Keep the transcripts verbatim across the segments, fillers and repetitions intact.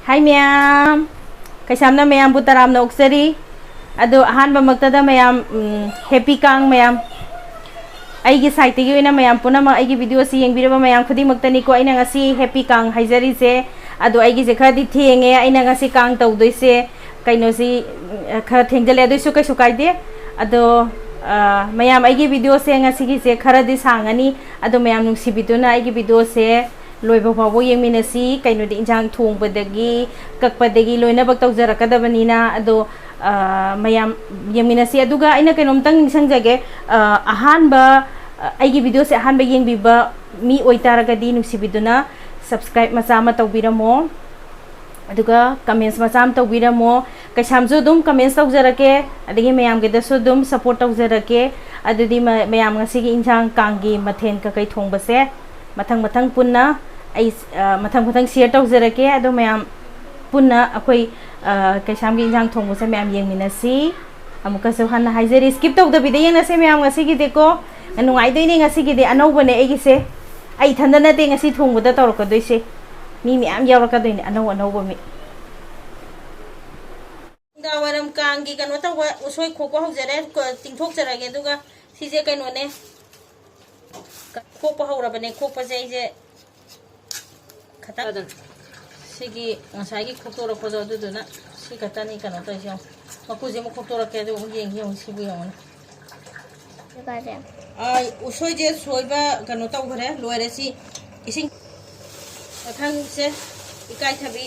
ꯍꯥꯏ ꯃꯌꯥꯝ, ꯀꯩꯁꯥꯝꯅ ꯃꯌꯥꯝꯕꯨ ꯇꯔꯥꯝꯅ ꯑꯣꯛꯆꯔꯤ꯫ ꯑꯗꯣ ꯑꯍꯥꯟꯕꯃꯛꯇꯗ ꯃꯌꯥꯝ, ꯎꯝ, ꯍꯦꯄꯤ ꯀꯥꯡ ꯃꯌꯥꯝ꯫ ꯑꯩꯒꯤ ꯁꯥꯏꯠꯇꯒꯤ ꯑꯣꯏꯅ ꯃꯌꯥꯝ ꯄꯨꯝꯅꯃꯛ ꯑꯩꯒꯤ ꯚꯤꯗꯤꯑꯣꯁꯤ ꯌꯦꯡꯕꯤꯔꯕ ꯃꯌꯥꯝ ꯈꯨꯗꯤꯡꯃꯛꯇꯅꯤꯀꯣ ꯑꯩꯅ ꯉꯁꯤ ꯍꯦꯄꯤ ꯀꯥꯡ ꯍꯥꯏꯖꯔꯤꯁꯦ꯫ ꯑꯗꯣ ꯑꯩꯒꯤꯁꯦ ꯈꯔꯗꯤ ꯊꯦꯡꯉꯦ, ꯑꯩꯅ ꯉꯁꯤ ꯀꯥꯡ ꯇꯧꯗꯣꯏꯁꯦ ꯀꯩꯅꯣꯁꯤ, ꯎꯝ, ꯈꯔ ꯊꯦꯡꯖꯜꯂꯦ, ꯑꯗꯨꯏꯁꯨ ꯀꯩꯁꯨ ꯀꯥꯏꯗꯦ꯫ ꯑꯗꯣ, ꯑ, ꯃꯌꯥꯝ ꯑꯩꯒꯤ ꯚꯤꯗꯤꯑꯣꯁꯦ ꯉꯁꯤꯒꯤꯁꯦ ꯈꯔꯗꯤ ꯁꯥꯡꯉꯅꯤ꯫ ꯑꯗꯣ ꯃꯌꯥꯝ ꯅꯨꯡꯁꯤꯕꯤꯗꯨꯅ ꯑꯩꯒꯤ ꯚꯤꯗꯤꯑꯣꯁꯦ ꯂꯣꯏꯕ ꯐꯥꯎꯕ ꯌꯦꯡꯃꯤꯟꯅꯁꯤ꯫ ꯀꯩꯅꯣꯗꯤ ꯏꯟꯖꯥꯡ ꯊꯣꯡꯕꯗꯒꯤ ꯀꯛꯄꯗꯒꯤ ꯂꯣꯏꯅꯃꯛ ꯇꯧꯖꯔꯛꯀꯗꯕꯅꯤꯅ꯫ ꯑꯗꯣ, ꯑ, ꯃꯌꯥꯝ ꯌꯦꯡꯃꯤꯟꯅꯁꯤ꯫ ꯑꯗꯨꯒ ꯑꯩꯅ ꯀꯩꯅꯣꯝꯇꯪ ꯅꯤꯡꯁꯤꯡꯖꯒꯦ, ꯑ, ꯑꯍꯥꯟꯕ, ꯑ, ꯑꯩꯒꯤ ꯚꯤꯗꯤꯑꯣꯁꯦ ꯑꯍꯥꯟꯕ ꯌꯦꯡꯕꯤꯕ ꯃꯤ ꯑꯣꯏꯇꯥꯔꯒꯗꯤ ꯅꯨꯡꯁꯤꯕꯤꯗꯨꯅ subscribe ꯃꯆꯥ ꯑꯃ ꯇꯧꯕꯤꯔꯝꯃꯣ꯫ ꯑꯗꯨꯒ comments ꯃꯆꯥ ꯑꯃ ꯇꯧꯕꯤꯔꯝꯃꯣ꯫ ꯀꯩꯁꯥꯝꯁꯨ ꯑꯗꯨꯝ comments ꯇꯧꯖꯔꯛꯀꯦ, ꯑꯗꯒꯤ ꯃꯌꯥꯝꯒꯤꯗꯁꯨ ꯑꯗꯨꯝ support ꯇꯧꯖꯔꯛꯀꯦ꯫ ꯑꯗꯨꯗꯤ ꯃ-, ꯃꯌꯥꯝ ꯉꯁꯤꯒꯤ ꯏꯟꯁꯥꯡ ꯀꯥꯡꯒꯤ ꯃꯊꯦꯜ ꯀꯀꯩ ꯊꯣꯡꯕꯁꯦ ꯃꯊꯪ ꯃꯊꯪ ꯄꯨꯟꯅ ꯑꯩ, ꯑ, ꯃꯊꯪ ꯃꯊꯪ share ꯇꯧꯖꯔꯛꯀꯦ꯫ ꯑꯗꯣ ꯃꯌꯥꯝ ꯄꯨꯟꯅ ꯑꯩꯈꯣꯏ, ꯑ, ꯀꯩꯁꯥꯝꯒꯤ ꯏꯟꯁꯥꯡ ꯊꯣꯡꯕꯁꯦ ꯃꯌꯥꯝ ꯌꯦꯡꯃꯤꯟꯅꯁꯤ꯫ ꯑꯃꯨꯛꯀꯁꯨ ꯍꯟꯅ ꯍꯥꯏꯖꯔꯤ, skip ꯇꯧꯗꯕꯤꯗ ꯌꯦꯡꯅꯁꯦ ꯃꯌꯥꯝ ꯉꯁꯤꯒꯤꯗꯤꯀꯣ꯫ ꯅꯨꯡꯉꯥꯏꯗꯣꯏꯅꯦ ꯉꯁꯤꯒꯤꯗꯤ, ꯑꯅꯧꯕꯅꯦ ꯑꯩꯒꯤꯁꯦ꯫ ꯑꯩ ꯏꯊꯟꯗ ꯅꯠꯇꯦ ꯉꯁꯤ ꯊꯣꯡꯕꯗ ꯇꯧꯔꯛꯀꯗꯣꯏꯁꯦ, ꯃꯤ ꯃꯌꯥꯝ ꯌꯥꯎꯔꯛꯀꯗꯣꯏꯅꯦ, ꯑꯅꯧ ꯑꯅꯧꯕ ꯃꯤ꯫ ꯅꯨꯡꯗꯥꯡ ꯋꯥꯏꯔꯝ ꯀꯥꯡꯒꯤ ꯀꯩꯅꯣ ꯇꯧꯕ ꯎꯁꯣꯏ ꯈꯣꯛꯄ ꯍꯧꯖꯔꯦ, ꯀꯣ-, ꯇꯤꯡꯊꯣꯛꯆꯔꯒꯦ꯫ ꯑꯗꯨꯒ ꯁꯤꯁꯦ ꯀꯩꯅꯣꯅꯦ, ꯈꯣꯛꯄ ꯍꯧꯔꯕꯅꯦ꯫ ꯈꯣꯛꯄꯁꯦ ꯑꯩꯁꯦ ꯈꯇꯪ, ꯁꯤꯒꯤ ꯉꯁꯥꯏꯒꯤ ꯈꯣꯛꯇꯣꯔꯛꯄꯗꯣ, ꯑꯗꯨꯗꯨꯅ ꯁꯤ ꯈꯛꯇꯅꯤ ꯀꯩꯅꯣ ꯇꯧꯔꯤꯁꯦ꯫ ꯌꯦꯡꯉꯣ, ꯃꯀꯨꯁꯦ ꯑꯃꯨꯛ ꯈꯣꯛꯇꯣꯔꯛꯀꯦ, ꯑꯗꯨꯒ ꯑꯃꯨꯛ ꯌꯦꯡꯒꯦ, ꯌꯦꯡꯉꯣ, ꯁꯤꯕꯨ ꯌꯦꯡꯉꯣꯅꯦ꯫ ꯀꯩꯀꯥꯁꯦ? ꯑꯥ, ꯎꯁꯣꯏꯁꯦ ꯁꯣꯏꯕ ꯀꯩꯅꯣ ꯇꯧꯈ꯭ꯔꯦ, ꯂꯣꯏꯔꯦ꯫ ꯁꯤ ꯏꯁꯤꯡ, ꯃꯊꯪꯁꯦ ꯏꯀꯥꯏꯊꯕꯤ꯫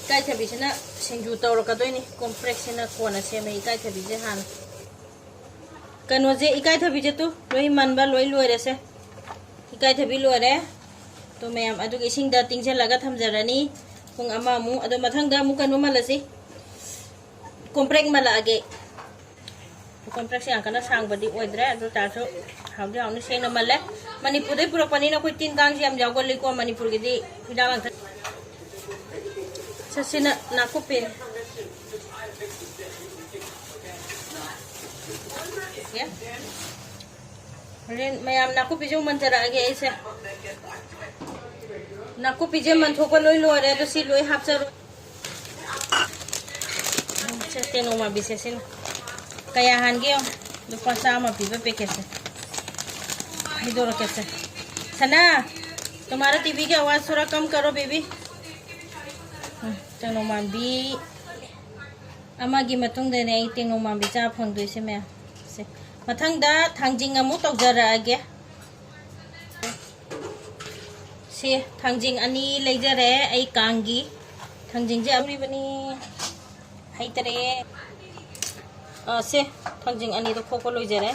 ꯏꯀꯥꯏꯊꯕꯤꯁꯤꯅ ꯁꯤꯡꯖꯨ ꯇꯧꯔꯛꯀꯗꯣꯏꯅꯤ, ꯀꯣꯝꯄ꯭ꯔꯦꯛꯁꯤꯅ ꯀꯣꯟꯅ ꯁꯦꯝꯃꯦ꯫ ꯏꯀꯥꯏꯊꯕꯤꯁꯦ ꯍꯥꯟꯅ, ꯀꯩꯅꯣꯁꯦ, ꯏꯀꯥꯏꯊꯕꯤꯁꯦ ꯇꯨ ꯂꯣꯏ ꯃꯟꯕ ꯂꯣꯏ ꯂꯣꯏꯔꯦꯁꯦ꯫ ꯏꯀꯥꯏꯊꯕꯤ ꯂꯣꯏꯔꯦ꯫ ꯇꯨ ꯃꯌꯥꯝ, ꯑꯗꯨꯒ ꯏꯁꯤꯡꯗ ꯇꯤꯡꯁꯤꯜꯂꯒ ꯊꯝꯖꯔꯅꯤ ꯄꯨꯡ ꯑꯃꯃꯨꯛ꯫ ꯑꯗꯣ ꯃꯊꯪꯗ ꯑꯃꯨꯛ ꯀꯩꯅꯣ ꯃꯜꯂꯁꯤ, ꯀꯣꯝꯄ꯭ꯔꯦꯛ ꯃꯜꯂꯛꯑꯒꯦ꯫ ꯀꯣꯝꯄ꯭ꯔꯦꯛꯁꯦ ꯌꯥꯝ ꯀꯟꯅ ꯁꯥꯡꯕꯗꯤ ꯑꯣꯏꯗ꯭ꯔꯦ, ꯑꯗꯨ ꯇꯥꯔꯁꯨ ꯍꯥꯎꯗꯤ ꯍꯥꯎꯅꯤ, ꯁꯦꯡꯅ ꯃꯜꯂꯦ꯫ ꯃꯅꯤꯄꯨꯔꯗꯩ ꯄꯨꯔꯛꯄꯅꯤꯅ ꯑꯩꯈꯣꯏ ꯇꯤꯟ ꯀꯥꯡꯁꯦ ꯌꯥꯝ ꯌꯥꯎꯒꯜꯂꯤꯀꯣ, ꯃꯅꯤꯄꯨꯔꯒꯤꯗꯤ ꯍꯤꯗꯥꯛ ꯂꯥꯡꯊꯛ꯫ ꯁꯤꯅ ꯅꯥꯀꯨꯞꯄꯤ꯫ ꯑꯦ? ꯍꯣꯔꯦꯟ ꯃꯌꯥꯝ ꯅꯥꯀꯨꯞꯄꯤꯁꯨ ꯃꯟꯖꯔꯛꯑꯒꯦ ꯑꯩꯁꯦ꯫ ꯅꯥꯀꯨꯞꯄꯤꯁꯦ ꯃꯟꯊꯣꯛꯄ ꯂꯣꯏ ꯂꯣꯏꯔꯦ, ꯑꯗꯣ ꯁꯤ ꯂꯣꯏ ꯍꯥꯞꯆꯔꯣ꯫ ꯁꯦ, ꯇꯦꯅꯧ ꯃꯥꯟꯕꯤꯁꯦ ꯁꯤꯅ꯫ ꯀꯌꯥ ꯍꯥꯟꯒꯦ ꯌꯦꯡꯉꯣ꯫ ꯂꯨꯄꯥ ꯆꯥꯝꯃ ꯄꯤꯕ ꯄꯦꯀꯦꯠꯁꯦ꯫ ꯍꯩꯗꯣꯔꯛꯀꯦꯁꯦ꯫ ꯁꯅꯥ, तुम्हारा टीवी की आवाज़ थोड़ा कम करो बेबी। ꯎꯝ, ꯇꯦꯅꯧ ꯃꯥꯟꯕꯤ ꯑꯃꯒꯤ ꯃꯇꯨꯡꯗꯅꯦ ꯑꯩ ꯇꯦꯅꯧ ꯃꯥꯟꯕꯤ ꯆꯥ ꯐꯪꯗꯣꯏꯁꯦ ꯃꯌꯥꯝ꯫ ꯁꯦ, ꯃꯊꯪꯗ ꯊꯥꯡꯖꯤꯡ ꯑꯃꯨꯛ ꯇꯧꯖꯔꯛꯑꯒꯦ꯫ ꯁꯤ ꯊꯥꯡꯖꯤꯡ ꯑꯅꯤ ꯂꯩꯖꯔꯦ ꯑꯩ ꯀꯥꯡꯒꯤ꯫ ꯊꯥꯡꯖꯤꯡꯁꯦ ꯑꯔꯤꯕꯅꯤ, ꯍꯩꯇꯔꯦ꯫ ꯑ, ꯁꯦ, ꯊꯥꯡꯖꯤꯡ ꯑꯅꯤꯗꯣ ꯈꯣꯛꯄ ꯂꯣꯏꯖꯔꯦ꯫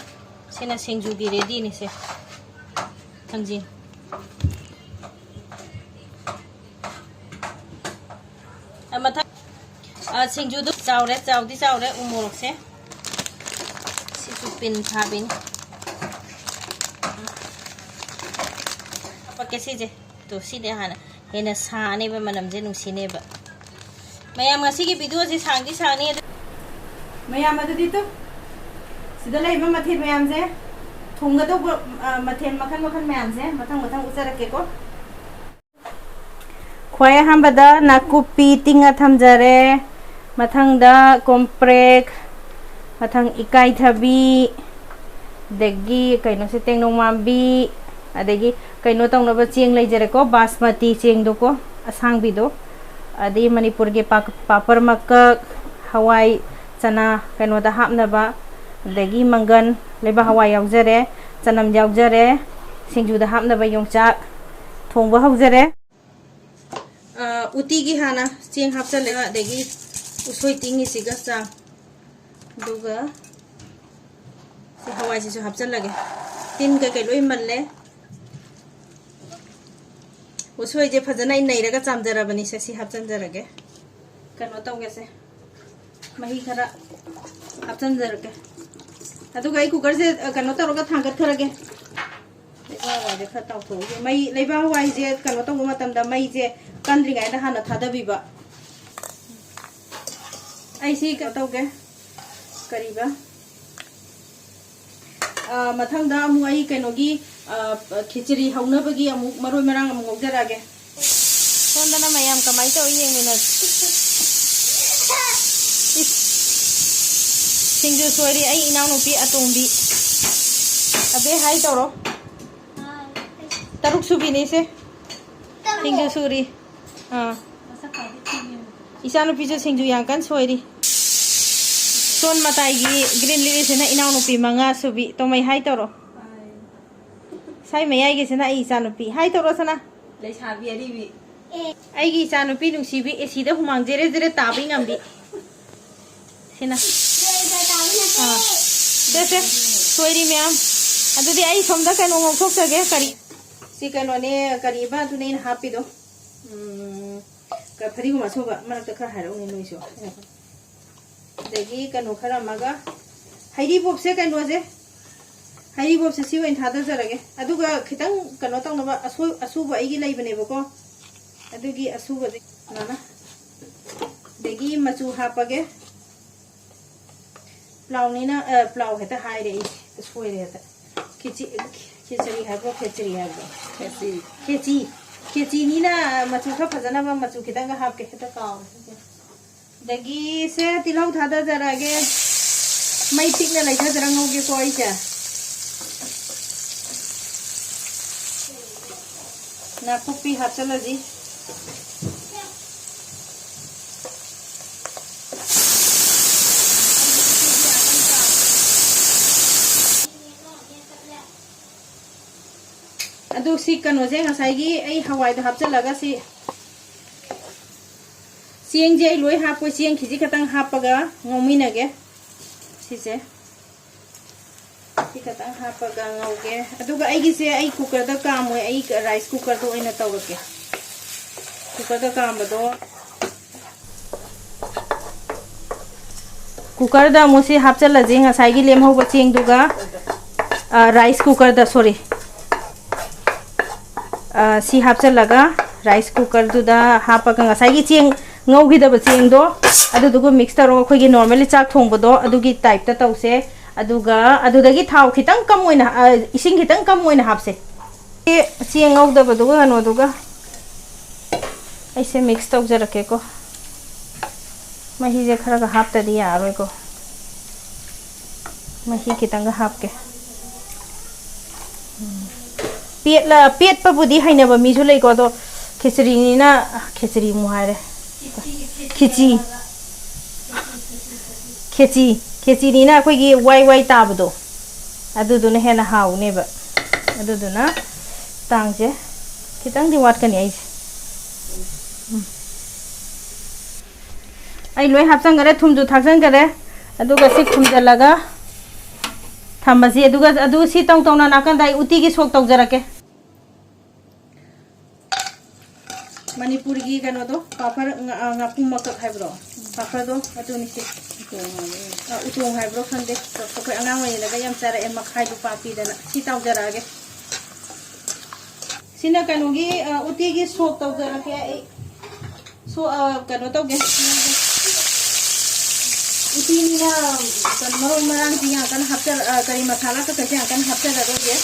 ꯁꯤꯅ ꯁꯤꯡꯖꯨꯒꯤ ꯔꯦꯗꯤꯅꯤ ꯁꯦ꯫ ꯊꯥꯡꯖꯤꯡ꯫ ꯑ, ꯃꯊꯪ, ꯑ, ꯁꯤꯡꯖꯨꯗꯨ ꯆꯥꯎꯔꯦ, ꯆꯥꯎꯗꯤ ꯆꯥꯎꯔꯦ, ꯎ ꯃꯣꯔꯣꯛꯁꯦ꯫ ꯁꯤꯁꯨ ꯄꯤꯟ ꯐꯥꯕꯤꯅꯤ꯫ ꯍꯥꯄꯛꯀꯦ ꯁꯤꯁꯦ꯫ ꯇꯣ, ꯁꯤꯗꯤ ꯍꯥꯟꯅ ꯍꯦꯟꯅ ꯁꯥꯅꯦꯕ, ꯃꯅꯝꯁꯦ ꯅꯨꯡꯁꯤꯅꯦꯕ꯫ ꯃꯌꯥꯝ, ꯉꯁꯤꯒꯤ ꯚꯤꯗꯤꯑꯣꯁꯦ ꯁꯥꯡꯗꯤ ꯁꯥꯡꯅꯤ ꯑꯗꯨ ꯃꯌꯥꯝ, ꯑꯗꯨꯗꯤ ꯇꯨ, ꯁꯤꯗ ꯂꯩꯕ ꯃꯊꯦꯜ ꯃꯌꯥꯝꯁꯦ ꯊꯣꯡꯒꯗꯧꯕ, ꯑ, ꯃꯊꯦꯜ ꯃꯈꯜ ꯃꯈꯜ ꯃꯌꯥꯝꯁꯦ ꯃꯊꯪ ꯃꯊꯪ ꯎꯠꯆꯔꯛꯀꯦꯀꯣ꯫ ꯈ꯭ꯋꯥꯏ ꯑꯍꯥꯟꯕꯗ ꯅꯥꯀꯨꯞꯄꯤ ꯇꯤꯡꯉ ꯊꯝꯖꯔꯦ, ꯃꯊꯪꯗ ꯀꯣꯝꯄ꯭ꯔꯦꯛ, ꯃꯊꯪ ꯏꯀꯥꯏꯊꯕꯤ, ꯑꯗꯒꯤ ꯀꯩꯅꯣꯁꯦ ꯇꯦꯡꯅꯧ ꯃꯥꯟꯕꯤ, ꯑꯗꯒꯤ ꯀꯩꯅꯣ ꯇꯧꯅꯕ ꯆꯦꯡ ꯂꯩꯖꯔꯦꯀꯣ, ꯕꯥꯁꯃꯇꯤ ꯆꯦꯡꯗꯣꯀꯣ, ꯑꯁꯥꯡꯕꯤꯗꯣ, ꯑꯗꯒꯤ ꯃꯅꯤꯄꯨꯔꯒꯤ ꯄꯥꯛ-, ꯄꯥꯄꯔ ꯃꯀꯛ, ꯍꯋꯥꯏ, ꯆꯅꯥ ꯀꯩꯅꯣꯗ ꯍꯥꯞꯅꯕ, ꯑꯗꯒꯤ ꯃꯪꯒꯟ, ꯂꯩꯕꯥꯛ ꯍꯋꯥꯏ ꯌꯥꯎꯖꯔꯦ, ꯆꯅꯝ ꯌꯥꯎꯖꯔꯦ, ꯁꯤꯡꯖꯨꯗ ꯍꯥꯞꯅꯕ ꯌꯣꯡꯆꯥꯛ ꯊꯣꯡꯕ ꯍꯧꯖꯔꯦ꯫ ꯑ, ꯎꯇꯤꯒꯤ ꯍꯥꯟꯅ ꯆꯦꯡ ꯍꯥꯞꯆꯜꯂꯦ, ꯑꯗꯒꯤ ꯎꯁꯣꯏ ꯇꯤꯡꯉꯤꯁꯤꯒ ꯆꯥꯡ, ꯑꯗꯨꯒ ꯁꯤ ꯍꯋꯥꯏꯁꯤꯁꯨ ꯍꯥꯞꯆꯜꯂꯒꯦ꯫ ꯇꯤꯟ ꯀꯩꯀꯩ ꯂꯣꯏ ꯃꯜꯂꯦ꯫ ꯎꯁꯣꯏꯁꯦ ꯐꯖꯅ ꯑꯩ ꯅꯩꯔꯒ ꯆꯥꯝꯖꯔꯕꯅꯤꯁꯦ, ꯁꯤ ꯍꯥꯞꯆꯟꯖꯔꯒꯦ꯫ ꯀꯩꯅꯣ ꯇꯧꯒꯦꯁꯦ, ꯃꯍꯤ ꯈꯔ ꯍꯥꯞꯆꯟꯖꯔꯒꯦ꯫ ꯑꯗꯨꯒ ꯑꯩ ꯀꯨꯀꯔꯁꯦ, ꯑ, ꯀꯩꯅꯣ ꯇꯧꯔꯒ ꯊꯥꯡꯒꯠꯈ꯭ꯔꯒꯦ꯫ ꯂꯩꯕꯥꯛ ꯍꯋꯥꯏꯁꯦ ꯈꯔ ꯇꯥꯎꯊꯣꯛꯑꯒꯦ꯫ ꯃꯩ, ꯂꯩꯕꯥꯛ ꯍꯋꯥꯏꯁꯦ ꯀꯩꯅꯣ ꯇꯧꯕ ꯃꯇꯝꯗ ꯃꯩꯁꯦ ꯀꯟꯗ꯭ꯔꯤꯉꯩꯗ ꯍꯥꯟꯅ ꯊꯥꯗꯕꯤꯕ꯫ ꯑꯩ ꯁꯤ ꯀꯩꯅꯣ ꯇꯧꯒꯦ, ꯀꯔꯤꯕ, ꯑ, ꯃꯊꯪꯗ ꯑꯃꯨꯛ ꯑꯩ ꯀꯩꯅꯣꯒꯤ, ꯑ, ꯈꯦꯆ꯭ꯔꯤ ꯍꯧꯅꯕꯒꯤ ꯑꯃꯨꯛ ꯃꯔꯣꯏ ꯃꯔꯥꯡ ꯑꯃꯨꯛ ꯉꯧꯖꯔꯛꯑꯒꯦ꯫ ꯁꯣꯝꯗꯅ ꯃꯌꯥꯝ ꯀꯃꯥꯏꯅ ꯇꯧꯏ ꯌꯦꯡꯃꯤꯟꯅꯁꯤ꯫ ꯏꯁ, ꯁꯤꯡꯖꯨ ꯁꯣꯏꯔꯤ ꯑꯩ ꯏꯅꯥꯎꯅꯨꯄꯤ ꯑꯇꯣꯝꯕꯤ꯫ ꯑꯕꯦ ꯍꯥꯏ ꯇꯧꯔꯣ꯫ ꯇꯔꯨꯛ ꯁꯨꯕꯤꯅꯤ ꯁꯦ꯫ ꯁꯤꯡꯖꯨ ꯁꯨꯔꯤ꯫ ꯑꯥ꯫ ꯏꯆꯥꯅꯨꯄꯤꯁꯨ ꯁꯤꯡꯖꯨ ꯌꯥꯝ ꯀꯟꯅ ꯁꯣꯏꯔꯤ꯫ ꯁꯣꯟ ꯃꯇꯥꯏꯒꯤ ꯒ꯭ꯔꯤꯟ ꯂꯤꯂꯤꯁꯤꯅ ꯏꯅꯥꯎꯅꯨꯄꯤ ꯃꯉꯥ ꯁꯨꯕꯤ꯫ ꯇꯣꯃꯩ ꯍꯥꯏ ꯇꯧꯔꯣ꯫ ꯁꯥꯏ ꯃꯌꯥꯏꯒꯤꯁꯤꯅ ꯑꯩ ꯏꯆꯥꯅꯨꯄꯤ꯫ ꯍꯥꯏ ꯇꯧꯔꯣ ꯁꯅꯥ꯫ ꯂꯩꯁꯥꯕꯤ ꯑꯔꯤꯕꯤ꯫ ꯑꯩꯒꯤ ꯏꯆꯥꯅꯨꯄꯤ ꯅꯨꯡꯁꯤꯕꯤ ꯑꯦꯁꯤꯗ ꯍꯨꯃꯥꯡ ꯖꯦꯔꯦ ꯖꯦꯔꯦ ꯇꯥꯕꯤ ꯉꯝꯕꯤ꯫ ꯁꯤꯅ꯫ ꯑꯥ꯫ ꯁꯦ, ꯁꯦ꯫ ꯁꯣꯏꯔꯤ ꯃꯌꯥꯝ꯫ ꯑꯗꯨꯗꯤ ꯑꯩ ꯁꯣꯝꯗ ꯀꯩꯅꯣ ꯉꯧꯊꯣꯛꯆꯒꯦ꯫ ꯀꯔꯤ? ꯁꯤ ꯀꯩꯅꯣꯅꯦ, ꯀꯔꯤꯕ ꯑꯗꯨꯅꯦ ꯑꯩꯅ ꯍꯥꯞꯄꯤꯗꯣ? ꯎꯝ, ꯀ-, ꯐꯗꯤꯒꯣꯝ ꯑꯁꯨꯕ ꯃꯔꯛꯇ ꯈꯔ ꯍꯥꯏꯔꯛꯎꯅꯦ ꯅꯣꯏꯁꯨ꯫ ꯑꯗꯒꯤ ꯀꯩꯅꯣ ꯈꯔ ꯑꯃꯒ, ꯍꯩꯔꯤꯕꯣꯞꯁꯦ ꯀꯩꯅꯣꯁꯦ, ꯍꯩꯔꯤꯕꯣꯞꯁꯦ ꯁꯤ ꯑꯣꯏꯅ ꯊꯥꯗꯖꯔꯒꯦ꯫ ꯑꯗꯨꯒ ꯈꯤꯇꯪ ꯀꯩꯅꯣ ꯇꯧꯅꯕ ꯑꯁꯣꯏ-, ꯑꯁꯨꯕ ꯑꯩꯒꯤ ꯂꯩꯕꯅꯦꯕꯀꯣ, ꯑꯗꯨꯒꯤ ꯑꯁꯨꯕꯁꯦ ꯁꯨꯃꯥꯏꯅ꯫ ꯑꯗꯒꯤ ꯃꯆꯨ ꯍꯥꯞꯄꯒꯦ꯫ ꯄ꯭ꯂꯥꯎꯅꯤꯅ, ꯑ, ꯄ꯭ꯂꯥꯎ ꯍꯦꯛꯇ ꯍꯥꯏꯔꯦ ꯑꯩꯁꯦ, ꯁꯣꯏꯔꯦ ꯍꯦꯛꯇ꯫ ꯈꯦꯆꯤ, ꯈꯦꯆꯔꯤ ꯍꯥꯏꯕ꯭ꯔꯣ, ꯈꯦꯆꯔꯤ ꯍꯥꯏꯕ꯭ꯔꯣ? ꯈꯦꯆꯤ꯫ ꯈꯦꯆꯤ꯫ ꯈꯦꯆꯤꯅꯤꯅ ꯃꯆꯨ ꯈꯔ ꯐꯖꯅꯕ ꯃꯆꯨ ꯈꯤꯇꯪꯒ ꯍꯥꯞꯀꯦ, ꯍꯦꯛꯇ ꯀꯥꯎꯔꯦ꯫ ꯑꯗꯒꯤ ꯁꯦ ꯇꯤꯜꯍꯧ ꯊꯥꯗꯖꯔꯛꯑꯒꯦ꯫ ꯃꯩ ꯄꯤꯛꯅ ꯂꯩꯊꯖꯔ ꯉꯧꯒꯦꯀꯣ ꯑꯩꯁꯦ꯫ ꯅꯥꯀꯨꯞꯄꯤ ꯍꯥꯞꯆꯜꯂꯁꯤ꯫ ꯑꯗꯨ ꯁꯤ ꯀꯩꯅꯣꯁꯦ ꯉꯁꯥꯏꯒꯤ ꯑꯩ ꯍꯋꯥꯏꯗꯣ ꯍꯥꯞꯆꯤꯜꯂꯒ ꯁꯤ ꯆꯦꯡꯁꯦ ꯑꯩ ꯂꯣꯏ ꯍꯥꯞꯄꯣꯏ, ꯆꯦꯡ ꯈꯤꯖꯤꯛ ꯈꯛꯇꯪ ꯍꯥꯞꯄꯒ ꯉꯧꯃꯤꯟꯅꯒꯦ꯫ ꯁꯤꯁꯦ ꯁꯤ ꯈꯛꯇꯪ ꯍꯥꯞꯄꯒ ꯉꯧꯒꯦ꯫ ꯑꯗꯨꯒ ꯑꯩꯒꯤꯁꯦ ꯑꯩ ꯀꯨꯀꯔꯗ ꯀꯥꯝꯃꯣꯏ, ꯑꯩ ꯔꯥꯏꯁ ꯀꯨꯀꯔꯗ ꯑꯣꯏꯅ ꯇꯧꯔꯒꯦ꯫ ꯀꯨꯀꯔꯗ ꯀꯥꯝꯕꯗꯣ ꯀꯨꯀꯔꯗ ꯑꯃꯨꯛ ꯁꯤ ꯍꯥꯞꯆꯜꯂꯁꯤ, ꯉꯁꯥꯏꯒꯤ ꯂꯦꯝꯍꯧꯕ ꯆꯦꯡꯗꯨꯒ, ꯑ, ꯔꯥꯏꯁ ꯀꯨꯀꯔꯗ, ꯁꯣꯔꯤ, ꯑ, ꯁꯤ ꯍꯥꯞꯆꯜꯂꯒ ꯔꯥꯏꯁ ꯀꯨꯀꯔꯗꯨꯗ ꯍꯥꯞꯄꯒ ꯉꯁꯥꯏꯒꯤ ꯆꯦꯡ ꯉꯧꯈꯤꯗꯕ ꯆꯦꯡꯗꯣ ꯑꯗꯨꯗꯨꯒ ꯃꯤꯛꯁ ꯇꯧꯔꯒ ꯑꯩꯈꯣꯏꯒꯤ ꯅꯣꯔꯃꯦꯜꯂꯤ ꯆꯥꯛ ꯊꯣꯡꯕꯗꯣ ꯑꯗꯨꯒꯤ ꯇꯥꯏꯞꯇ ꯇꯧꯁꯦ꯫ ꯑꯗꯨꯒ ꯑꯗꯨꯗꯒꯤ ꯊꯥꯎ ꯈꯤꯇꯪ ꯀꯝ ꯑꯣꯏꯅ, ꯑ, ꯏꯁꯤꯡ ꯈꯤꯇꯪ ꯀꯝ ꯑꯣꯏꯅ ꯍꯥꯞꯁꯦ꯫ ꯆꯦꯡ ꯉꯧꯗꯕꯗꯨꯒ ꯀꯩꯅꯣꯗꯨꯒ ꯑꯩꯁꯦ ꯃꯤꯛꯁ ꯇꯧꯖꯔꯛꯀꯦꯀꯣ꯫ ꯃꯍꯤꯁꯦ ꯈꯔꯒ ꯍꯥꯞꯇꯗꯤ ꯌꯥꯔꯔꯣꯏꯀꯣ꯫ ꯃꯍꯤ ꯈꯤꯇꯪꯒ ꯍꯥꯞꯀꯦ꯫ ꯎꯝ꯫ ꯄꯦꯠꯂ-, ꯄꯦꯠꯄꯕꯨꯗꯤ ꯍꯩꯅꯕ ꯃꯤꯁꯨ ꯂꯩꯀꯣ, ꯑꯗꯣ ꯈꯦꯆ꯭ꯔꯤꯅꯤꯅ, ꯈꯦꯆ꯭ꯔꯤ ꯑꯃꯨꯛ ꯍꯥꯏꯔꯦ꯫ ꯈꯤꯆꯤ꯫ ꯈꯦꯆꯤ꯫ ꯈꯦꯆꯤꯅꯤꯅ ꯑꯩꯈꯣꯏꯒꯤ ꯋꯥꯏ ꯋꯥꯏ ꯇꯥꯕꯗꯣ, ꯑꯗꯨꯗꯨꯅ ꯍꯦꯟꯅ ꯍꯥꯎꯅꯦꯕ꯫ ꯑꯗꯨꯗꯨꯅ ꯇꯥꯡꯁꯦ ꯈꯤꯇꯪꯗꯤ ꯋꯥꯠꯀꯅꯤ ꯑꯩꯁꯦ꯫ ꯎꯝ꯫ ꯑꯩ ꯂꯣꯏ ꯍꯥꯞꯆꯟꯈꯔꯦ, ꯊꯨꯝꯁꯨ ꯊꯥꯛꯆꯟꯈꯔꯦ꯫ ꯑꯗꯨꯒ ꯁꯤ ꯈꯨꯝꯖꯤꯜꯂꯒ ꯊꯝꯃꯁꯤ꯫ ꯑꯗꯨꯒ ꯑꯗꯨ ꯁꯤ ꯇꯧ ꯇꯧꯅ ꯅꯥꯀꯟꯗ ꯑꯩ ꯎꯇꯤꯒꯤ ꯁꯣꯛ ꯇꯧꯖꯔꯛꯀꯦ꯫ ꯃꯅꯤꯄꯨꯔꯒꯤ ꯀꯩꯅꯣꯗꯣ, ꯄꯥꯐꯔ, ꯉꯥ-, ꯉꯥꯄꯨꯝ ꯃꯀꯛ ꯍꯥꯏꯕ꯭ꯔꯣ? ꯄꯥꯐꯔꯗꯣ, ꯑꯗꯨꯅꯤ ꯁꯤ꯫ ꯑ, ꯎꯇꯣꯡ ꯍꯥꯏꯕ꯭ꯔꯣ ꯈꯪꯗꯦ꯫ ꯑꯩꯈꯣꯏ ꯑꯉꯥꯡ ꯑꯣꯏꯔꯤꯉꯩꯗꯒ ꯌꯥꯝ ꯆꯥꯔꯛꯑꯦ, ꯃꯈꯥꯏꯗꯨ ꯄꯥꯛꯄꯤꯗꯅ꯫ ꯁꯤ ꯇꯥꯎꯖꯔꯛꯑꯒꯦ꯫ ꯁꯤꯅ ꯀꯩꯅꯣꯒꯤ, ꯑ, ꯎꯇꯤꯒꯤ ꯁꯣꯛ ꯇꯧꯖꯔꯛꯀꯦ ꯑꯩ꯫ ꯁꯣ-, ꯑ, ꯀꯩꯅꯣ ꯇꯧꯒꯦ꯫ ꯎꯇꯤꯅꯤꯅ ꯀꯩꯅꯣ, ꯃꯔꯣꯏ ꯃꯔꯥꯡꯁꯤ ꯌꯥꯝ ꯀꯟꯅ ꯍꯥꯞꯆꯔ-, ꯑ, ꯀꯔꯤ ꯃꯁꯥꯂꯥ ꯀꯩꯀꯩꯁꯤ ꯌꯥꯝ ꯀꯟꯅ ꯍꯥꯞꯆꯔꯔꯣꯏꯒꯦ꯫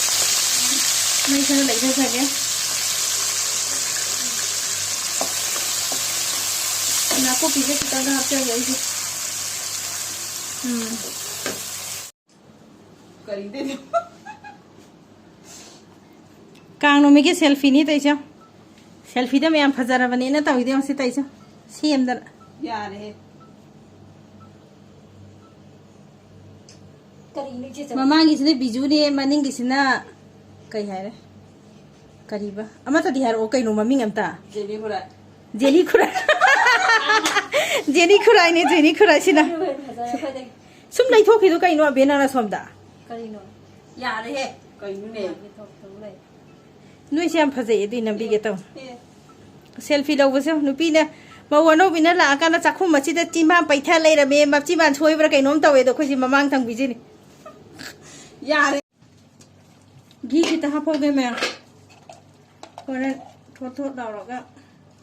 ꯃꯩ ꯈꯔ ꯂꯩꯊꯖꯒꯦ꯫ ꯅꯥꯀꯨꯞꯄꯤꯁꯦ ꯈꯤꯇꯪꯒ ꯍꯥꯞꯆꯒꯦ ꯑꯩꯁꯦ꯫ ꯎꯝ꯫ ꯀꯔꯤꯗꯩꯅꯣ? ꯀꯥꯡ ꯅꯨꯃꯤꯠꯀꯤ ꯁꯦꯜꯐꯤꯅꯤ ꯇꯧꯏꯁꯦ꯫ ꯁꯦꯜꯐꯤꯗ ꯃꯌꯥꯝ ꯐꯖꯔꯕꯅꯦꯅ ꯇꯧꯏꯗꯣ ꯌꯦꯡꯉꯨ ꯁꯤ ꯇꯧꯏꯁꯦ꯫ ꯁꯦꯝꯗꯅ꯫ ꯌꯥꯔꯦꯍꯦ꯫ ꯀꯔꯤꯅꯣ ꯏꯆꯦ ꯆꯧ? ꯃꯃꯥꯡꯒꯤꯁꯤꯅ ꯕꯤꯖꯨꯅꯦ, ꯃꯅꯤꯡꯒꯤꯁꯤꯅ ꯀꯩ ꯍꯥꯏꯔꯦ? ꯀꯔꯤꯕ? ꯑꯃꯠꯇꯗꯤ ꯍꯥꯏꯔꯛꯑꯣ ꯀꯩꯅꯣ ꯃꯃꯤꯡ ꯑꯝꯇ꯫ ꯖꯦꯅꯤ ꯈꯨꯔꯥꯏ꯫ ꯖꯦꯅꯤ ꯈꯨꯔꯥꯏ꯫ ꯖꯦꯅꯤ ꯈꯨꯔꯥꯏꯅꯦ, ꯖꯦꯅꯤ ꯈꯨꯔꯥꯏꯁꯤꯅ꯫ ꯑꯗꯨ ꯍꯦꯟꯅ ꯐꯖꯔꯦ ꯑꯩꯈꯣꯏꯗꯒꯤ꯫ ꯁꯨꯝ ꯂꯩꯊꯣꯛꯈꯤꯗꯨ ꯀꯩꯅꯣ, ꯑꯕꯦ, ꯅꯪꯅ ꯁꯣꯝꯗ? ꯀꯔꯤꯅꯣ? ꯌꯥꯔꯦꯍꯦ, ꯀꯩꯅꯣꯅꯦ? ꯌꯥꯒꯦ ꯇꯧ-, ꯇꯧ ꯂꯩ꯫ ꯅꯣꯏꯁꯦ ꯌꯥꯝ ꯐꯖꯩꯌꯦ, ꯑꯗꯨꯏ ꯅꯝꯕꯤꯒꯦ ꯇꯧ꯫ ꯑꯦ꯫ ꯁꯦꯜꯐꯤ ꯂꯧꯕꯁꯦ ꯅꯨꯄꯤꯅ, ꯃꯧ ꯑꯅꯧꯕꯤꯅ ꯂꯥꯛꯑꯀꯥꯟꯗ ꯆꯥꯛꯈꯨꯝ ꯑꯁꯤꯗ ꯆꯤꯝꯕꯥꯟ ꯄꯩꯊ ꯂꯩꯔꯝꯃꯦ, ꯃꯆꯤꯝꯕꯥꯟ ꯁꯣꯏꯕ꯭ꯔꯥ ꯀꯩꯅꯣꯝ ꯇꯧꯋꯦ, ꯑꯗꯣ ꯑꯩꯈꯣꯏꯁꯦ ꯃꯃꯥꯡ ꯊꯪꯕꯤꯁꯤꯅꯤ꯫ ꯌꯥꯔꯦ꯫ ꯘꯤ ꯈꯤꯇ ꯍꯥꯞꯐꯧꯒꯦ ꯃꯌꯥꯝ꯫ ꯍꯣꯔꯦꯟ ꯊꯣꯠ ꯊꯣꯠ ꯂꯥꯎꯔꯒ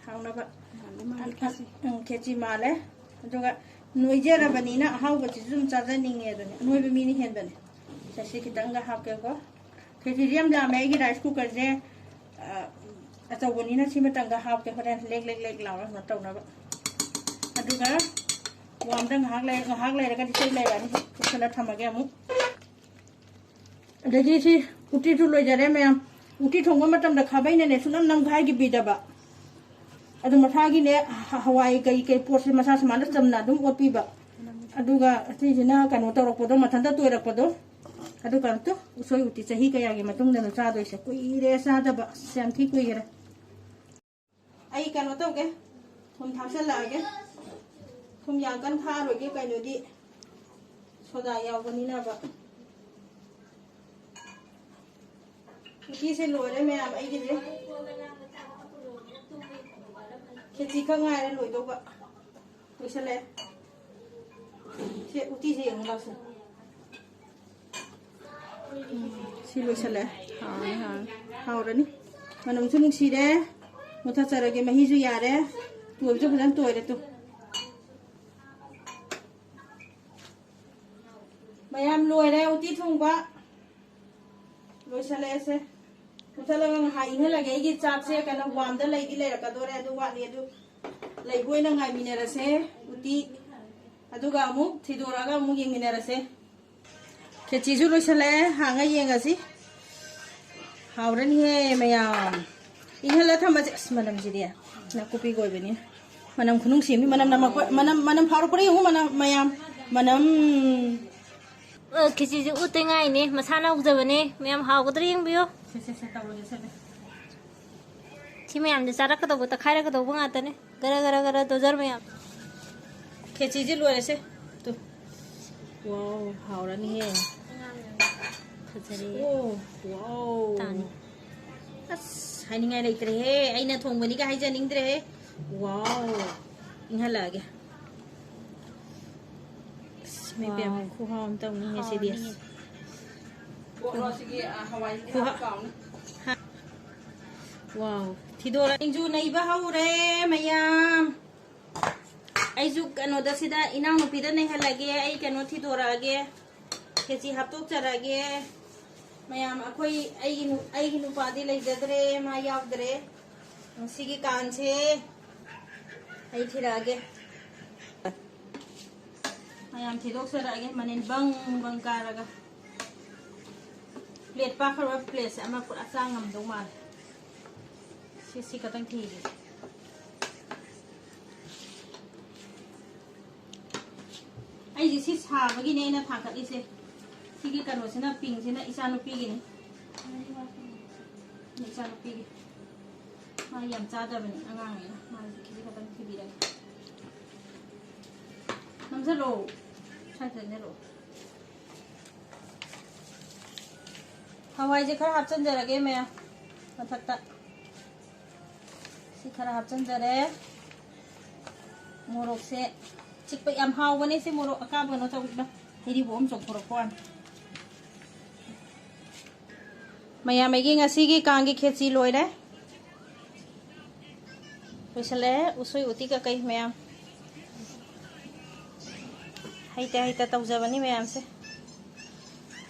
ꯍꯥꯎꯅꯕ꯫ ꯃꯥꯜꯂꯦ, ꯃꯥꯜꯂꯦ, ꯈꯦꯆꯤ꯫ ꯎꯝ, ꯈꯦꯆꯤ ꯃꯥꯜꯂꯦ꯫ ꯑꯗꯨꯒ ꯅꯣꯏꯖꯔꯕꯅꯤꯅ ꯑꯍꯥꯎꯕꯁꯤꯁꯨ ꯑꯗꯨꯝ ꯆꯥꯖꯅꯤꯡꯉꯦ ꯑꯗꯨꯅꯤ꯫ ꯑꯅꯣꯏꯕ ꯃꯤꯅ ꯍꯦꯟꯕꯅꯦ꯫ ꯁꯦ, ꯁꯤ ꯈꯤꯇꯪꯒ ꯍꯥꯞꯀꯦꯀꯣ꯫ ꯈꯦꯆꯤꯁꯦ ꯌꯥꯝ ꯌꯥꯝꯃꯦ꯫ ꯑꯩꯒꯤ ꯔꯥꯏꯁ ꯀꯨꯀꯔꯁꯦ, ꯑ, ꯑꯆꯧꯕꯅꯤꯅ ꯁꯤꯃꯇꯪꯒ ꯍꯥꯞꯀꯦ, ꯍꯣꯔꯦꯟ ꯂꯦꯛ ꯂꯦꯛ ꯂꯦꯛ ꯂꯥꯎꯔ ꯀꯩꯅꯣ ꯇꯧꯅꯕ꯫ ꯑꯗꯨꯒ ꯋꯥꯝꯗ ꯉꯥꯏꯍꯥꯛ ꯂꯩ-, ꯉꯥꯏꯍꯥꯛ ꯂꯩꯔꯒꯗꯤ ꯁꯤ ꯂꯩꯔꯅꯤ, ꯀꯨꯞꯁꯜꯂ ꯊꯝꯃꯒꯦ ꯑꯃꯨꯛ꯫ ꯑꯗꯒꯤ ꯁꯤ ꯎꯇꯤꯁꯨ ꯂꯣꯏꯖꯔꯦ ꯃꯌꯥꯝ꯫ ꯎꯇꯤ ꯊꯣꯡꯕ ꯃꯇꯝꯗ ꯈꯥꯕꯩꯅꯅꯦ ꯁꯨꯡꯅꯝ ꯅꯝꯈꯥꯏꯈꯤꯕꯤꯗꯕ꯫ ꯑꯗꯨ ꯃꯁꯥꯒꯤꯅꯦ, ꯍ-, ꯍꯋꯥꯏ ꯀꯩ ꯀꯩ ꯄꯣꯠꯁꯦ ꯃꯁꯥ ꯁꯨꯃꯥꯏꯅ ꯆꯝꯅ ꯑꯗꯨꯝ ꯑꯣꯠꯄꯤꯕ꯫ ꯑꯗꯨꯒ ꯁꯤꯁꯤꯅ ꯀꯩꯅꯣ ꯇꯧꯔꯛꯄꯗꯣ, ꯃꯊꯟꯇ ꯇꯣꯏꯔꯛꯄꯗꯣ꯫ ꯑꯗꯨ ꯀꯩꯅꯣ ꯇꯨ, ꯎꯁꯣꯏ ꯎꯇꯤ ꯆꯍꯤ ꯀꯌꯥꯒꯤ ꯃꯇꯨꯡꯗꯅꯣ ꯆꯥꯗꯣꯏꯁꯦ꯫ ꯀꯨꯏꯔꯦ ꯆꯥꯗꯕ, ꯑꯁ, ꯌꯥꯝ ꯊꯤ ꯀꯨꯏꯔꯦ꯫ ꯑꯩ ꯀꯩꯅꯣ ꯇꯧꯒꯦ, ꯊꯨꯝ ꯊꯥꯛꯆꯜꯂꯛꯑꯒꯦ꯫ ꯊꯨꯝ ꯌꯥꯝ ꯀꯟꯅ ꯊꯥꯛꯑꯔꯣꯏꯒꯦ, ꯀꯩꯅꯣꯗꯤ ꯁꯣꯗꯥ ꯌꯥꯎꯕꯅꯤꯅꯕ꯫ ꯎꯇꯤꯁꯦ ꯂꯣꯏꯔꯦ ꯃꯌꯥꯝ ꯑꯩꯒꯤꯁꯦ꯫ ꯈꯦꯆꯤ ꯈꯛ ꯉꯥꯏꯔꯦ ꯂꯣꯏꯗꯧꯕ꯫ ꯂꯣꯏꯁꯜꯂꯦ꯫ ꯁꯦ, ꯎꯇꯤꯁꯦ ꯌꯦꯡꯉꯨ ꯂꯥꯎꯁꯦ꯫ ꯎꯝ, ꯁꯤ ꯂꯣꯏꯁꯜꯂꯦ꯫ ꯍꯥꯎꯔꯅꯤ, ꯍꯥꯎꯔꯅꯤ꯫ ꯍꯥꯎꯔꯅꯤ꯫ ꯃꯅꯝꯁꯨ ꯅꯨꯡꯁꯤꯔꯦ꯫ ꯃꯨꯊꯠꯆꯔꯒꯦ, ꯃꯍꯤꯁꯨ ꯌꯥꯔꯦ꯫ ꯇꯣꯏꯕꯁꯨ ꯐꯖꯅ ꯇꯣꯏꯔꯦ ꯇꯨ꯫ ꯃꯌꯥꯝ ꯂꯣꯏꯔꯦ ꯎꯇꯤ ꯊꯣꯡꯕ꯫ ꯂꯣꯏꯁꯜꯂꯛꯑꯦꯁꯦ꯫ ꯃꯨꯊꯠꯂꯒ ꯉꯥꯏꯍꯥꯛ ꯏꯪꯍꯜꯂꯒꯦ꯫ ꯑꯩꯒꯤ ꯆꯥꯛꯁꯦ ꯀꯩꯅꯣ ꯋꯥꯝꯗ ꯂꯩꯗꯤ ꯂꯩꯔꯛꯀꯗꯣꯔꯦ, ꯑꯗꯨ ꯋꯥꯠꯂꯤ꯫ ꯑꯗꯨ ꯂꯩꯕ ꯑꯣꯏꯅ ꯉꯥꯏꯃꯤꯟꯅꯔꯁꯦ꯫ ꯎꯇꯤ ꯑꯗꯨꯒ ꯑꯃꯨꯛ ꯊꯤꯗꯣꯔꯛꯑꯒ ꯑꯃꯨꯛ ꯌꯦꯡꯃꯤꯟꯅꯔꯁꯦ꯫ ꯈꯦꯆꯤꯁꯨ ꯂꯣꯏꯁꯜꯂꯛꯑꯦ, ꯍꯥꯡꯉ ꯌꯦꯡꯉꯁꯤ꯫ ꯍꯥꯎꯔꯅꯤꯍꯦ ꯃꯌꯥꯝ꯫ ꯏꯪꯍꯜꯂ ꯊꯝꯃꯁꯦ꯫ ꯑꯁ, ꯃꯅꯝꯁꯤꯗꯤ ꯅꯥꯀꯨꯞꯄꯤꯒ ꯑꯣꯏꯕꯅꯤ꯫ ꯃꯅꯝ ꯈꯨꯅꯨꯡꯁꯤ ꯑꯃꯅꯤ꯫ ꯃꯅꯝ ꯅꯝꯃꯛꯄ-, ꯃꯅꯝ, ꯃꯅꯝ ꯐꯥꯎꯔꯛꯄ꯭ꯔꯥ ꯌꯦꯡꯉꯨ, ꯃꯅꯝ ꯃꯌꯥꯝ꯫ ꯃꯅꯝ꯫ ꯑ, ꯈꯦꯆꯤꯁꯦ ꯎꯠꯇ ꯉꯥꯏꯅꯦ, ꯃꯁꯥꯅ ꯍꯧꯖꯕꯅꯦ꯫ ꯃꯌꯥꯝ ꯍꯥꯎꯒꯗ꯭ꯔꯥ ꯌꯦꯡꯕꯤꯌꯨ꯫ ꯁꯦ, ꯁꯦ, ꯁꯦ, ꯇꯧꯔꯒꯦ, ꯁꯦ, ꯁꯦ꯫ ꯁꯤ ꯃꯌꯥꯝꯁꯦ ꯆꯥꯔꯛꯀꯗꯧꯕ, ꯇꯛꯈꯥꯏꯔꯛꯀꯗꯧꯕ ꯉꯥꯛꯇꯅꯦ꯫ ꯒꯔ ꯒꯔ ꯒꯔ ꯗꯣꯖꯔ ꯃꯌꯥꯝ꯫ ꯈꯦꯆꯤꯁꯦ ꯂꯣꯏꯔꯁꯦ꯫ ꯇꯨ꯫ ꯋꯥꯎ, ꯍꯥꯎꯔꯅꯤꯍꯦ꯫ ꯐꯖꯔꯦ꯫ ꯑꯣ, ꯋꯥꯎ꯫ ꯇꯥꯅꯤ꯫ ꯑꯁ, ꯍꯥꯏꯅꯤꯡꯉꯥꯏ ꯂꯩꯇ꯭ꯔꯦꯍꯦ꯫ ꯑꯩꯅ ꯊꯣꯡꯕꯅꯤꯒ ꯍꯥꯏꯖꯅꯤꯡꯗ꯭ꯔꯦꯍꯦ꯫ ꯋꯥꯎ꯫ ꯏꯪꯍꯜꯂꯛꯑꯒꯦ꯫ ꯑꯁ, ꯃꯤ ꯄꯦꯝꯃ, ꯋꯥꯎ꯫ ꯈꯨꯍꯥꯎ ꯑꯃ ꯇꯧꯅꯤꯍꯦ ꯁꯤꯗꯤ꯫ ꯍꯥꯎꯔꯅꯤꯌꯦ꯫ ꯀꯣꯠꯂꯣ ꯁꯤꯒꯤ, ꯑ, ꯍꯋꯥꯏꯁꯤꯗꯤ ꯈꯨꯍꯥ-, ꯀꯥꯎꯅꯤ꯫ ꯍꯥ-, ꯋꯥꯎ꯫ ꯊꯤꯗꯣꯔ ꯁꯤꯡꯖꯨ ꯅꯩꯕ ꯍꯧꯔꯦ ꯃꯌꯥꯝ꯫ ꯑꯩꯁꯨ ꯀꯩꯅꯣꯗ ꯁꯤꯗ ꯏꯅꯥꯎꯅꯨꯄꯤꯗ ꯅꯩꯍꯜꯂꯒꯦ꯫ ꯑꯩ ꯀꯩꯅꯣ ꯊꯤꯗꯣꯔꯛꯑꯒꯦ꯫ ꯈꯦꯆꯤ ꯍꯥꯞꯇꯣꯛꯆꯔꯒꯦ꯫ ꯃꯌꯥꯝ ꯑꯩꯈꯣꯏ, ꯑꯩꯒꯤ ꯅꯨ-, ꯑꯩꯒꯤ ꯅꯨꯄꯥꯗꯤ ꯂꯩꯖꯗ꯭ꯔꯦ, ꯃꯥ ꯌꯥꯎꯗ꯭ꯔꯦ꯫ ꯉꯁꯤꯒꯤ ꯀꯥꯡꯁꯦ ꯑꯩ ꯊꯤꯔꯛꯑꯒꯦ꯫ ꯃꯌꯥꯝ ꯊꯤꯗꯣꯛꯆꯔꯛꯑꯒꯦ, ꯃꯅꯤꯟ ꯕꯪ ꯕꯪ ꯀꯥꯔꯒ꯫ ꯄ꯭ꯂꯦꯠ ꯄꯥꯛꯈ꯭ꯔꯕ ꯄ꯭ꯂꯦꯠꯁꯦ ꯑꯃ ꯄꯨꯔꯥ ꯆꯥ ꯉꯝꯗꯧ ꯃꯥꯜꯂꯦ꯫ ꯁꯤ, ꯁꯤ ꯈꯛꯇꯪ ꯊꯤꯒꯦ꯫ ꯑꯩꯁꯦ ꯁꯤ ꯁꯥꯕꯒꯤꯅꯦ ꯑꯩꯅ ꯊꯥꯡꯒꯠꯂꯤꯁꯦ꯫ ꯁꯤꯒꯤ ꯀꯩꯅꯣꯁꯤꯅ, ꯄꯤꯡꯁꯤꯅ ꯏꯆꯥꯅꯨꯄꯤꯒꯤꯅꯤ꯫ ꯏꯆꯥꯅꯨꯄꯤꯒꯤ꯫ ꯃꯥ ꯌꯥꯝ ꯆꯥꯗꯕꯅꯤ ꯑꯉꯥꯡꯅꯤꯅ꯫ ꯃꯥꯁꯦ ꯈꯤꯖꯤꯛ ꯈꯛꯇꯪ ꯊꯤꯕꯤꯔꯒꯦ꯫ ꯅꯝꯁꯤꯜꯂꯣ꯫ ꯁ꯭ꯋꯥꯏꯗ ꯆꯪꯁꯤꯜꯂꯣ꯫ ꯍꯋꯥꯏꯁꯦ ꯈꯔ ꯍꯥꯞꯆꯤꯟꯖꯔꯒꯦ ꯃꯌꯥꯝ ꯃꯊꯛꯇ꯫ ꯁꯤ ꯈꯔ ꯍꯥꯞꯆꯤꯟꯖꯔꯦ꯫ ꯃꯣꯔꯣꯛꯁꯦ ꯆꯤꯛꯄ ꯌꯥꯝ ꯍꯥꯎꯕꯅꯦ꯫ ꯁꯤ ꯃꯣꯔꯣꯛ ꯑꯀꯥꯞꯄ ꯀꯩꯅꯣ ꯇꯧꯕꯗꯣ, ꯍꯩꯔꯤꯕꯣꯞ ꯑꯃ ꯆꯣꯡꯊꯣꯔꯛꯄ ꯋꯥꯅꯤ꯫ ꯃꯌꯥꯝ ꯑꯩꯒꯤ ꯉꯁꯤꯒꯤ ꯀꯥꯡꯒꯤ ꯈꯦꯆꯤ ꯂꯣꯏꯔꯦ꯫ ꯂꯣꯏꯁꯤꯜꯂꯛꯑꯦ ꯎꯁꯣꯏ ꯎꯇꯤ ꯀꯀꯩ ꯃꯌꯥꯝ꯫ ꯍꯩꯇ ꯍꯩꯇ ꯇꯧꯖꯕꯅꯤ ꯃꯌꯥꯝꯁꯦ꯫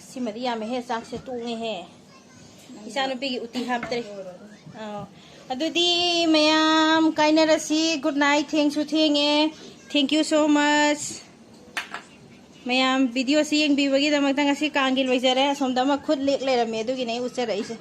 ꯁꯤꯃꯗꯤ ꯌꯥꯝꯃꯦꯍꯦ, ꯆꯥꯛꯁꯦ ꯇꯣꯡꯉꯦꯍꯦ꯫ ꯏꯆꯥꯅꯨꯄꯤꯒꯤ ꯎꯇꯤ ꯍꯥꯞꯇ꯭ꯔꯤ꯫ ꯑꯥꯎ꯫ ꯑꯗꯨꯗꯤ ꯃꯌꯥꯝ ꯀꯥꯏꯅꯔꯁꯤ꯫ Good night꯫ ꯊꯦꯡꯁꯨ ꯊꯦꯡꯉꯦ꯫ Thank you so much꯫ ꯃꯌꯥꯝ videoꯁꯤ ꯌꯦꯡꯕꯤꯕꯒꯤꯗꯃꯛꯇ ꯉꯁꯤ ꯀꯥꯡꯒꯤ ꯂꯣꯏꯖꯔꯦ꯫ ꯑꯁꯣꯝꯗ ꯑꯃ ꯈꯨꯠ ꯂꯦꯛ ꯂꯩꯔꯝꯃꯦ, ꯑꯗꯨꯒꯤꯅꯦ ꯑꯩ ꯎꯠꯆꯔꯛꯏꯁꯦ꯫